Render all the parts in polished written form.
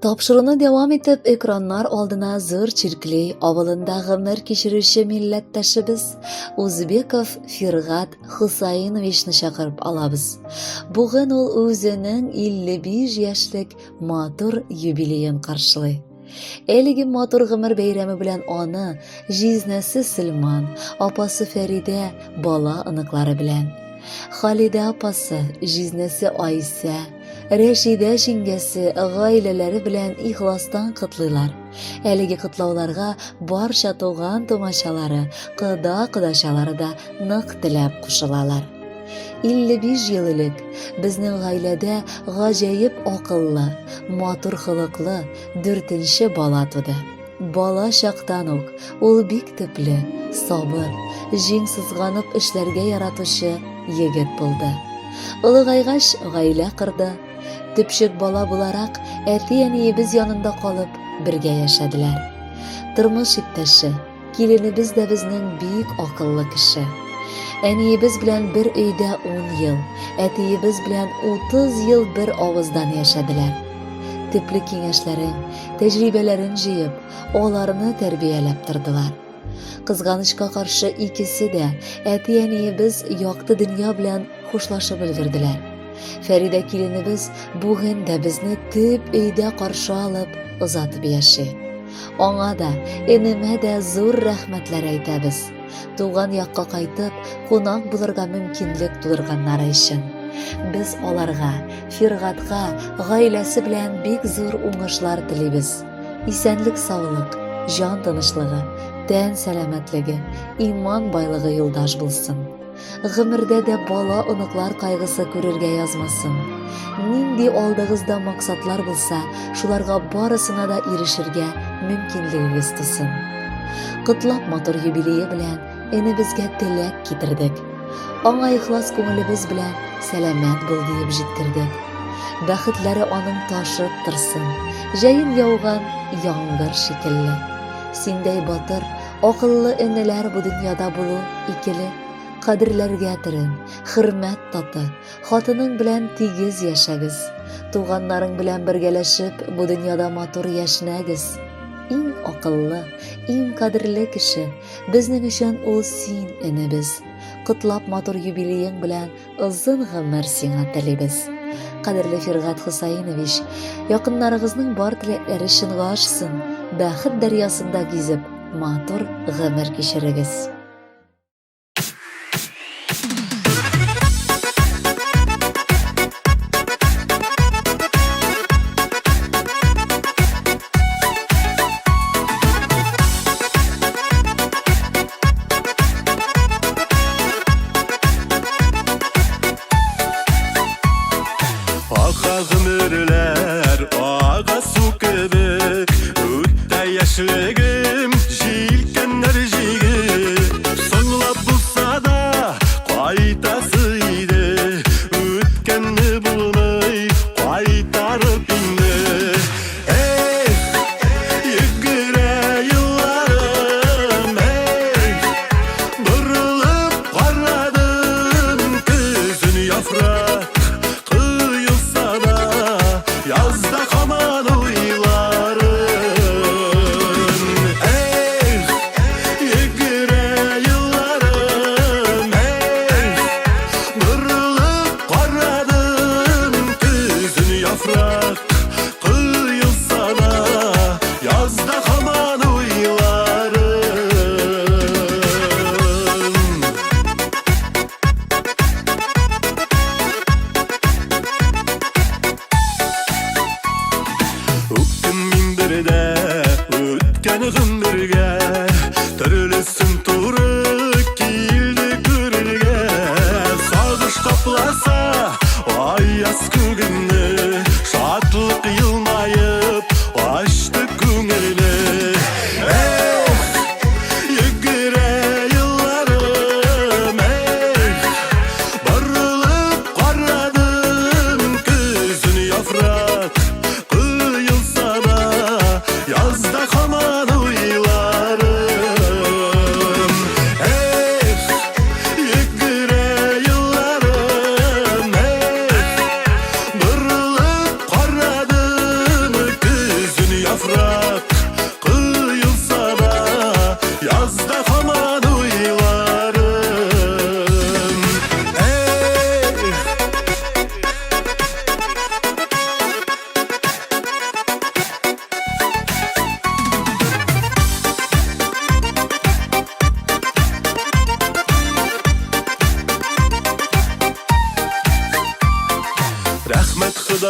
Тапшыруны дәвам итеп, экраннар алдына Зур Чиркли авылында гомер кичерүче милләттәшебез Узбеков Фиргат Хусаиновичны чакырып алабыз. Бүген ул үзенең 55 яшьлек матур юбилеен каршылый. Әлеге матур гомер бәйрәме белән аны җизнәсе Сөлман, апасы Фәридә, бала оныклары белән. Халидә апасы, җизнәсе Айсә, Рәшидә җиңгәсе гаиләләре белән ихластан котлыйлар. Әлеге котлауларга барча туган-тумачалары, кода-кодачалары да нык теләп кушылалар. 55 ел элек безнең гаиләдә гаҗәеп акыллы, матур холыклы дүртенче бала туды. Бала чактан ук ул бик төпле, сабыр, җиң сызганып эшләргә яратучы егет булды. Олыгайгач гаилә корды. Төпчек бала буларак әти-әниебез янында калып бергә яшәделәр. Тормыш иптәше, киленебез дә безнең бик акыллы кеше. Әниебез белән бер өйдә 10 ел, әтиебез белән 30 ел бер авыздан яшәделәр. Төпле киңәшләрен, тәҗрибәләрен җыеп, аларны тәрбияләп тордылар. Кызганычка каршы икесе дә әти-әниебез якты дөнья белән хушлашып өлгерделәр. Фәридә киленебез бүген дә безне төп өйдә каршы алып, озатып яши. Аңа да, энемә дә зур рәхмәтләр әйтәбез. Туган якка кайтып, кунак булырга мөмкинлек тудырганнары өчен. Без аларга, Фиргатка, гаиләсе белән бик зур уңышлар телибез. Исәнлек-саулык, җан тынычлыгы, тән сәламәтлеге, иман байлыгы юлдаш булсын. Гомердә дә бала-оныклар кайгысы күрергә язмасын. Нинди алдыгызда максатлар булса, шуларга барысына да ирешергә мөмкинлегегез тусын. Котлап матур юбилее белән энебезгә теләк китердек. Аңа ихлас күңелебез белән сәламәт бул диеп җиткердек. Бәхетләре аның ташып торсын, җәен яуган яңгыр шикелле. Синдәй батыр, Акыллы энеләр бу дөньяда булу икеле. Кадерләргә төрен, хөрмәт таты, хатының белән тигез яшәгез. Туганнарың белән бергәләшеп, бу дөньяда матур яшьнәгез. Иң акыллы, иң кадерле кеше, безнең өчен ул син, энебез. Котлап матур юбилеең белән Озын гомер сиңа телибез. Кадерле Фиргат Хусаинович, якыннарыгызның бар теләкләре чынга ашсын, бәхет дәрьясында гизеп, матур гомер кичерегез. Ака гомерләр ага су кебек, үтә яшьлегем, җилкәннәр җигеп. Соңлап булса да кайтасы иде, үткәнне булмый кайтарып инде. Эх, йөгерә елларым, эх, борылып карадым, көзен яфрак коелса да, язда һаман уйларым. Эх, йөгерә елларым, эх, борылып карадым, көзен яфрак Коелса да, язда һаман уйларым. Үкенмим бер дә үткән гомергә, төрлесен туры килде күрергә. Сагыш капласа аяз күгемне, шатлык елмаеп ачты күңелне. Эх, йөгерә елларым, эх, борылып карадым, көзен яфрак коелса да, язда һаман уйларым. Эх, йөгерә елларым, эх, борылып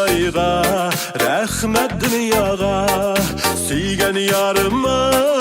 Ходайга, рәхмәт дөньяга, сөйгән ярыма.